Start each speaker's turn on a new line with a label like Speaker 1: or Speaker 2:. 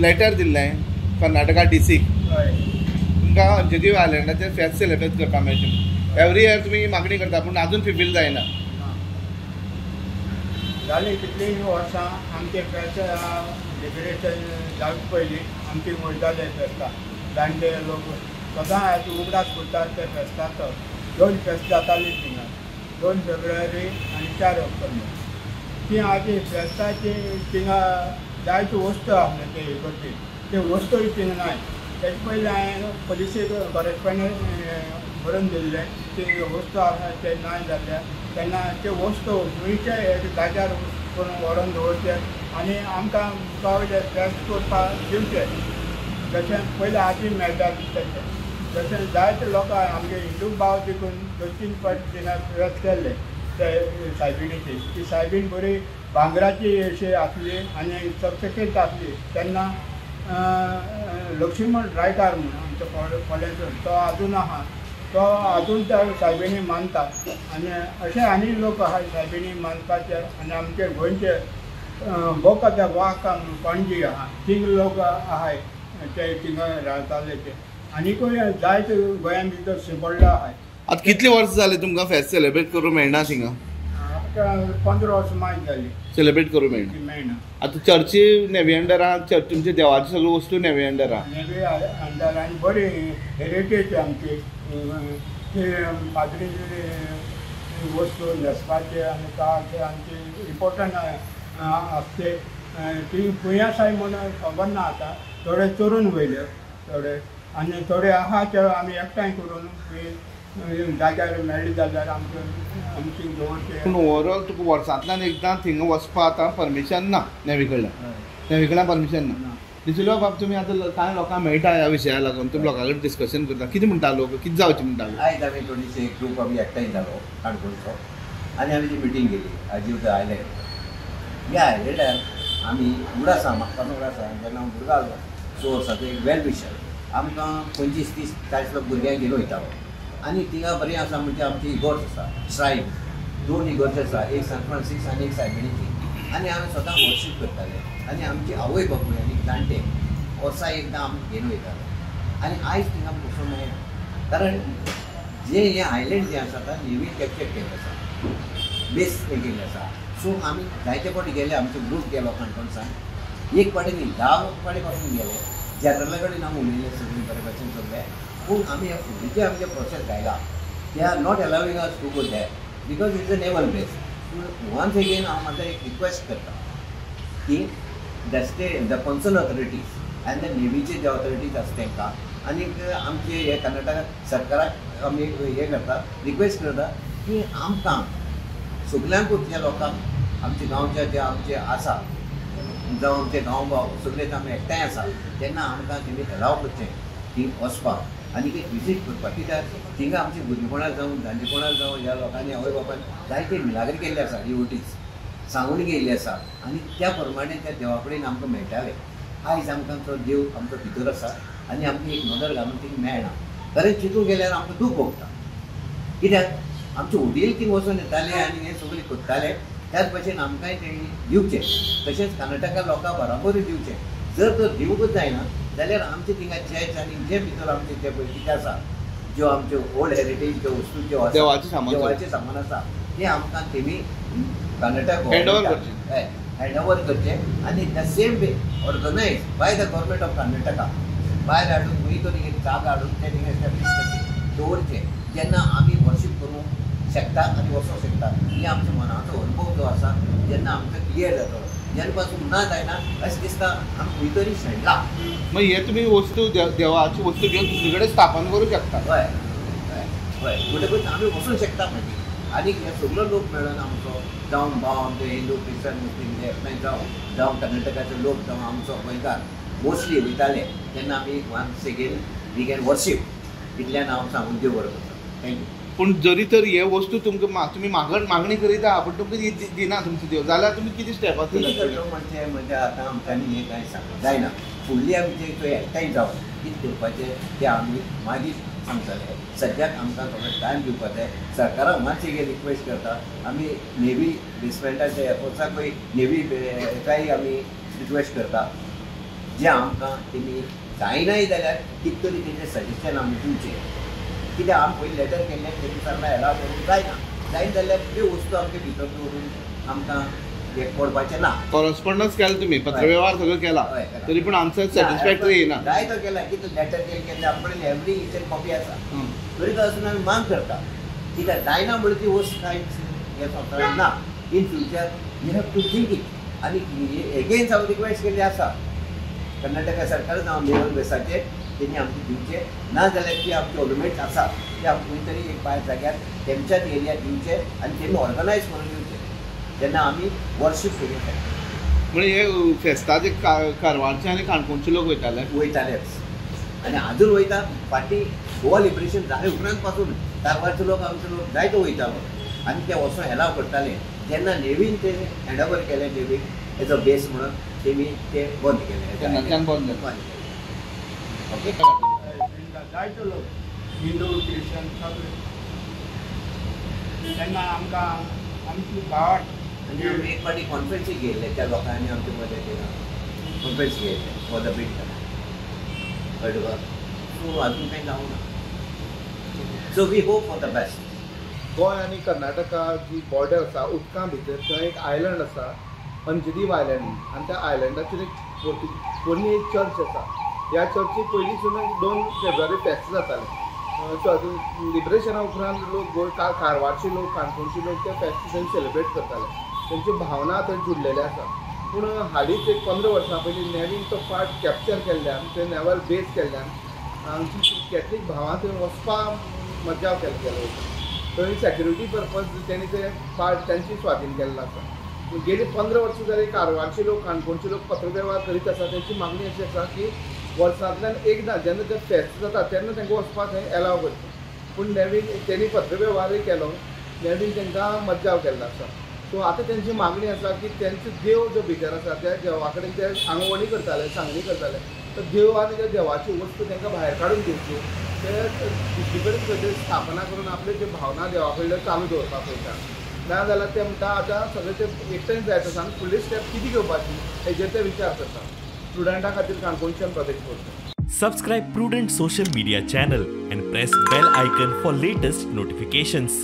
Speaker 1: Letter दिल्लें कर्नाटका डीसीक तुमकां अंजूदीव आयलंडाचेर फेस्त सेलिब्रेट करपाक मेळचें. एवरी इयर तुमी मागणी करता पूण अजून फुलफील जायना.
Speaker 2: जालीं कितलीं वर्सां आमचें फेस्त डेकोरेशन जावचे पयलीं आमची वयताले फेस्तां. जाणटे लोक सदां आयज उगडास करतात ते फेस्ताचो. 2 फेस्त जातालीं थिंगा, 2 फेब्रुवारी आनी 4 ऑक्टोबर. ती आजी फेस्ताची थिंगा जायत्यो वस्तू आसल्यो ते हे करपी, त्यो वस्तूय थिंगा नाय. तेजे पयलीं हांवें पोलिसीक कॉरेस्पोंडंट बरोवन दिल्लें ती वस्तू आसा ते ना जाल्ल्या तेन्ना त्यो वस्तू खंयच्या एक जाग्यार करून व्हरोन दवरचे आनी आमकां मुखावयले फेस्त करपाक दिवचे. जशें पयलीं आजी मेळटा तशें जशें जायते लोकांक आमगे हिंदू भाव देखून 2-3 फावट थिंगा फेस्त केल्ले ते सायबिणीची. ती सायबीण बरी भांगराची अशी आसली आनी चकचकीत आसली. तेन्ना लक्ष्मण रायकार म्हूण आमचो फोंड्याचो तो आजून आहा, तो आजून त्या सायबिणी मानता. आनी अशे आनी लोक आहा सायबिणी मानपाचे. आनी आमचे गोंयचे बोकाच्या वाका पणजी आहा थिंग लोक आहाय ते थिंगा रावताले ते. आनीकूय जायते गोंयान भितर शिंपडलो आहाय.
Speaker 1: आतां कितली वर्सां जाली तुमकां फेस्त सेलिब्रेट करूंक मेळना थिंगा?
Speaker 2: 15 वर्सां मागीर जाली
Speaker 1: सेलिब्रेट करूंक मेळना.
Speaker 2: मेळना.
Speaker 1: आतां चर्ची नेवी अंडर आहा, चर्च तुमच्या देवाची सगळ्यो वस्तू नेवी अंडर आहा.
Speaker 2: नेवी अंडर आनी बरी हेरिटेज आमची ती पाद्रीची वस्तू न्हेसपाचे आनी काळाचे आमची इम्पोर्टंट आसते. ती खंय आसाय म्हूण खबर ना आतां. थोडे चोरून वयले थोडे आनी थोडे आहा ते आमी एकठांय करून जाग्यार मेळ्ळे जाल्यार आमकां आमची दवरचे.
Speaker 1: पूण ओवरऑल तुका वर्सांतल्यान एकदां थिंगा वचपा आतां परमिशन ना नेवी कडल्यान, नेवी कडल्यान परमिशन ना. डिसिल्वा बाब तुमी आतां कांय लोकांक मेळटा ह्या विशया लागून, तुमी लोकां कडेन डिस्कशन करता, कितें म्हणटा लोक, कितें जावचें म्हणटा?
Speaker 3: आयज आमी थोडीशी एक ग्रूप आमी एकठांय जालो काणकोणचो आनी आमी ती मिटींग केली आजीव आयलँड. ह्या आयलंडार आमी उगडास आसा, म्हाका उगडास आसा जेन्ना हांव भुरगो आसलो 6 वर्सांचो एक वेल विशर आमकां 25, 30, 40 लोक भुरग्यांक घेवन वयतालो. आनी थिंगा बरें आसा म्हणजे आमची इगोर्ज आसा, श्रायन, 2 इगोर्ज आसा, एक सान फ्रांसीस आनी एक सायबिणीची. आनी आमी सदां वर्शीप करताले आनी आमची आवय बापूय आनी जाणटे वर्सा एकदां आमकां घेवन वयताले. आनी आयज थिंगा आमकां वचूंक मेळना कारण जे हें आयलंड जें आसा आतां नेवीन कॅप्चर केल्लें आसा, बेस हें केल्लें आसा. सो आमी जायते फावटी गेले, आमचो ग्रूप गेलो काणकोणसान, एक फावटी न्ही 10 फावटी पासून गेले. जनरला कडेन आमी उलयले सगळीं बरे भशेन सगळें. पूण आमी ह्या फुडलें आमचें प्रोसेस घायला, they are not allowing us to go there because it's a naval base. पूण वन्स अगेन हांव म्हाका एक रिक्वेस्ट करता की the state the concern authorities आनी the नेवीचे जे ऑथॉरिटीज आसा तांकां आनीक आमचे हे कर्नाटक सरकाराक आमी हें करता, रिक्वेस्ट करता की आमकां सगल्यांकूच ह्या लोकांक आमच्या गांवच्या जे आमचे आसा जावं आमचे गांव भाव सगळे आमी एकठांय आसा तेन्ना आमकां तेमी एलाव करचें की वचपाक आनी एक विजीट करपाक. कित्याक थिंगा आमच्या भुरगेपणार जावं जाणटेपणार जावं ह्या लोकांनी आवय बापायन जायते मिलाग्री केल्ले आसा, डिवोटीज सांगून गेल्ले आसा आनी त्या प्रमाणे त्या देवा कडेन आमकां मेळटाले. आयज आमकां तो देव आमचो भितर आसा आनी आमकां एक नदर घालून थिंग मेळना. खरें चिंतूंक गेल्यार आमकां दूख भोगता कित्याक आमचे वडील थिंग वचून येताले आनी हें सगळें करताले. त्याच भशेन आमकांय तेणी दिवचें, तशेंच कर्नाटका लोकां बराबरूय दिवचें. जर तर दिवंकूच जायना जाल्यार आमचे थिंगा चर्च आनी जे भितर आमचे जे पळय कितें आसा ज्यो आमच्यो ओल्ड हेरिटेज ज्यो वस्तू ज्यो आसा देवाचें सामान आसा तें आमकां तेमी कर्नाटक हँड ओवर करचें आनी the same way organise by the government of Karnataka भायर हाडून खंय तरी एक जागा हाडून ते थिंगा एस्टॅब्लीश करचें दवरचें जेन्ना आमी वर्शीप करूंक शकता आनी वचोंक शकता. ही आमच्या मनाचो अनुभव जो आसा जेन्ना आमकां क्लियर जातलो जेन्ना पासून ना जायना अशें दिसता आमी खंय तरी शेणला.
Speaker 1: मग हे तुमी वस्तू देवाची वस्तू घेवन दुसरे कडेन स्थापन करूं शकता.
Speaker 3: हय हय हय म्हणटकूच आमी वचूंक शकता मागीर. आनी हे सगलो लोक मेळून आमचो जावं भाव आमचे हिंदू क्रिश्चन मुस्लीम जे एकठांय जावं जावं कर्नाटकाचे लोक जावं आमचो गोंयकार मोस्टली वयताले तेन्ना आमी once again we can worship इतल्यान हांव सांगून देव बरो करता. Thank you.
Speaker 1: पूण जरी तर हे वस्तू तुमकां तुमी मागणी करीत आहा पूण तुमकां दिना तुमचो देव जाल्यार तुमी कितें स्टेप
Speaker 3: करतलो म्हणजे म्हणजे आतां आमच्यांनी हें कांय सांगूंक जायना. फुडली आमचे थंय एकठांय जावन कितें करपाचें तें आमी मागीर सांगतले. सद्याक आमकां थोडो टायम दिवपाक जाय. सरकाराक मातशें कितें रिक्वेस्ट करता आमी नेवी बेसमेंटाचे एफोर्ट्साकूय नेवी हेकाय आमी रिक्वेस्ट करता. जें आमकां तेमी जायनाय जाल्यार कितें तरी तेंचें सजेशन आमी दिवचें. कित्याक आमी पयलीं लेटर केल्लें तेमी सांगलां एलाव करूंक जायना, जायना जाल्यार त्यो वस्तू आमचे भितर दवरून आमकां हें पडपाचें ना.
Speaker 1: कॉरस्पॉन्डन्स केला तुमी, पत्रवेव्हार सगळो केला, तरी पूण आन्सर सॅटिस्फॅक्टरी येना.
Speaker 3: जाय तो केला, कितें लेटर केल्लें आमचे कडेन एवरी इच एंड कॉपी आसा, तरी तो आसून आमी मांग करता. कित्याक जायना म्हणून ती वस्त कांयच हें संवसारांत ना. In future you have to think it. आनी एगेन्स्ट हांव रिक्वेस्ट केल्ली आसा कर्नाटका सरकारच हांव नेवल बेसाचेर तेणी आमकां दिवचें, ना जाल्यार ती आमचे ऑर्नमेंट्स आसा ते आमकां खंय तरी एक भायर जाग्यार तेमच्याच एरियात दिवचे आनी तेमी ऑर्गनायज करून दिवचे, तेन्ना आमी वर्शीप करूंक शकता.
Speaker 1: म्हणजे हे फेस्ता जे कारवारचे आनी काणकोणचे लोक वयताले,
Speaker 3: वयतालेच आनी आजून वयता. फाटीं गोवा लिबरेशन जाले उपरांत पासून कारवारचे लोक आमचे लोक जायते वयतालो आनी ते वचोन एलाव करताले. जेन्ना नेवीन ते हँड ओवर केले नेवीक एज अ बेस म्हणून तेमी ते बंद केले,
Speaker 1: तेन्नाच्यान बंद जालें.
Speaker 3: ओके,
Speaker 2: जायते लोक हिंदू क्रिश्चन सगळे तेन्ना आमकां आमची भावाट.
Speaker 3: आनी आमी एक फावटी कॉन्फरन्सूय घेयल्ले त्या लोकांनी आमचे मदें कॉन्फरन्स घेयल्ले फॉर the bit, कळ्ळें तुका? सो आजून कांय जावंक ना. So we hope for the best.
Speaker 1: Goa आनी कर्नाटका जी बॉर्डर आसा उदकां भितर थंय एक आयलंड आसा, अंजदीप आयलंड, आनी त्या आयलंडाचेर एक पोरणी एक चर्च आसा. ह्या चर्चीक पयलींसून 2 फेब्रुवारी फेस्त जातालें. लिबरेशना उपरांत लोक गोंय कारवारचे लोक, काणकोणचे लोक ते फेस्त थंय सेलिब्रेट करताले, तेंच्यो भावना थंय जुडलेल्यो आसा. पूण हालींच एक 15 वर्सां पयलीं नेवीन तो पार्ट कॅप्चर केल्ल्यान, थंय नेवल बेस केल्ल्यान आमची कॅथलीक भावां थंय वचपाक मज्जाव केल्लो वयता. थंय सेक्युरिटी पर्पज तेणी ते पार्ट तांची स्वाधीन केल्लो आसा. गेली 15 वर्सां जाली कारवारचे लोक, काणकोणचे लोक पत्रवेव्हार करीत आसा. तेंची मागणी अशी आसा की वर्सांतल्यान एकदां जेन्ना ते फेस्त जाता तेन्ना तांकां वचपाक थंय एलाव करचें. पूण नेवीन तेणी पत्रवेव्हारूय केलो, नेवीन तांकां मज्जाव केल्लो आसा. सो आतां तेंची मागणी आसा की तेंचो देव जो भितर आसा त्या देवा कडेन ते आंगवणी करताले, सांगणी करताले, तर देव आनी त्या देवाची वस्तू तांकां भायर काडून दिवच्यो, ते दुसरी कडेन खंय तरी स्थापना करून आपल्यो ज्यो भावना देवा कडल्यो चालू दवरपाक पळयता. ना जाल्यार ते म्हणटा आतां सगळें ते एकठांय जायत आसा आनी फुडली स्टेप कितें घेवपाची हेजेर ते विचार करता. स्टुडंटा खातीर काणकोणच्यान प्रदेश करता.
Speaker 4: Subscribe Prudent social media channel and press bell icon for latest notifications.